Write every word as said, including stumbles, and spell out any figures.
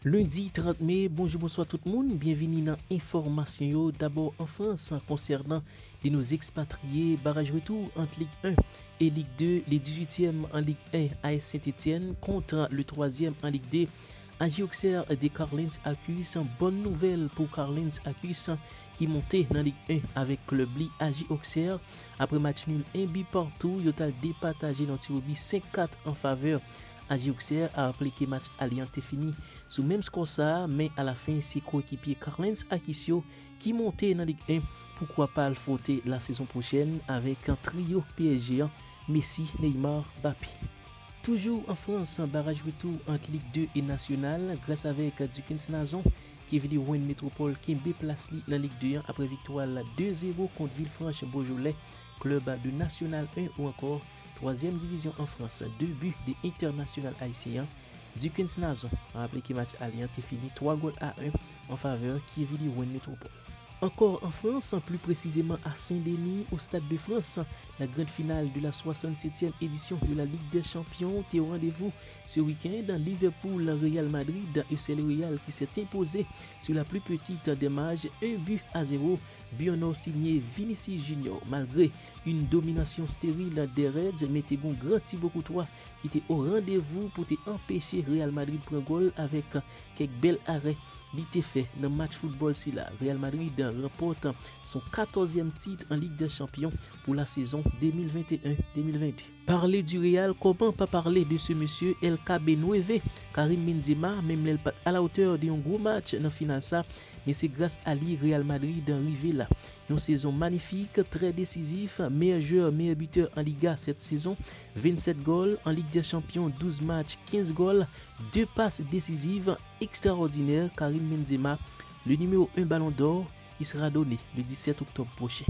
Lendi trant me, bonjou, bonswa tout moun, byenvini nan enfòmasyon yo. Dabò, an Frans, konsènan de nos expatriés, baraj retou ant Lig en e Lig de, le dizuityèm an Lig en, A S Saint-Étienne, kont le twazyèm an Lig de, A J Auxerre de Carlens Accus. Bòn nouvèl pou Carlens Accus ki monte nan Lig en avèk klèb li A J Auxerre. Apre match nul en bi partou, yo t al depataje nan ti rebi senk kat an favè A J Auxerre. A raple ke match ale an te fini sou menm skò sa a, men alafen se koekipye Carlens Accus yo ki monte nan Lig en, poukwa pa al fwote lasezon pwochèn avèk triyo P S G an, Messi, Neymar, Mbappé. Toujou an Frans, baraj retou ant Lig de e Nasyonal, gras avèk Dukens Nazon, Quevilly Rouen Métropole kenbe plas li nan Lig de an apre viktwa l de zewo kont Villefranche Beaujolais, klèb de Nasyonal en ou ankò twazyèm divizyon an Frans. De bi de entènasyonal ayisyen an, Dukens Nazon. Raple ke match ale an te fini twa gòl a en an favè Quevilly Rouen Métropole. Encore en France, plus précisément à Saint-Denis, au Stade de France, la grande finale de la soixante-septième édition de la Ligue des Champions était au rendez-vous ce week-end. Liverpool, Real Madrid, et c'est le Real qui s'est imposé sur la plus petite des marges, un but à zéro. But en or signé Vinicius Junior. Malgré une domination stérile des Reds, men te gon gran Thibaut Courtois ki te o randevou pou te anpeche Real Madrid pran gòl avèk kèk bèl arè li te fè nan match foutbòl sila. Real Madrid ranpòt son katòzyèm tit an Lig dè Chanpyon pou lasezon de mil venteyen de mil vennde. Parler du Real, comment pas parler de ce monsieur El Cabenueve, Karim Benzema, menm lè l pa t alawotè de yon gwo match nan final sa, men se gras a li Real Madrid rive la. Yon sezon manifik, trè desizif, meyè jwè, meyè bitè an Liga sèt sezon, vennsèt gòl, an Lig dè Chanpyon, douz match, kenz gòl, de pas desiziv, ekstraòdinè, Karim Benzema, le numéro un Ballon d'Or, qui sera donné le dix-sept octobre prochain.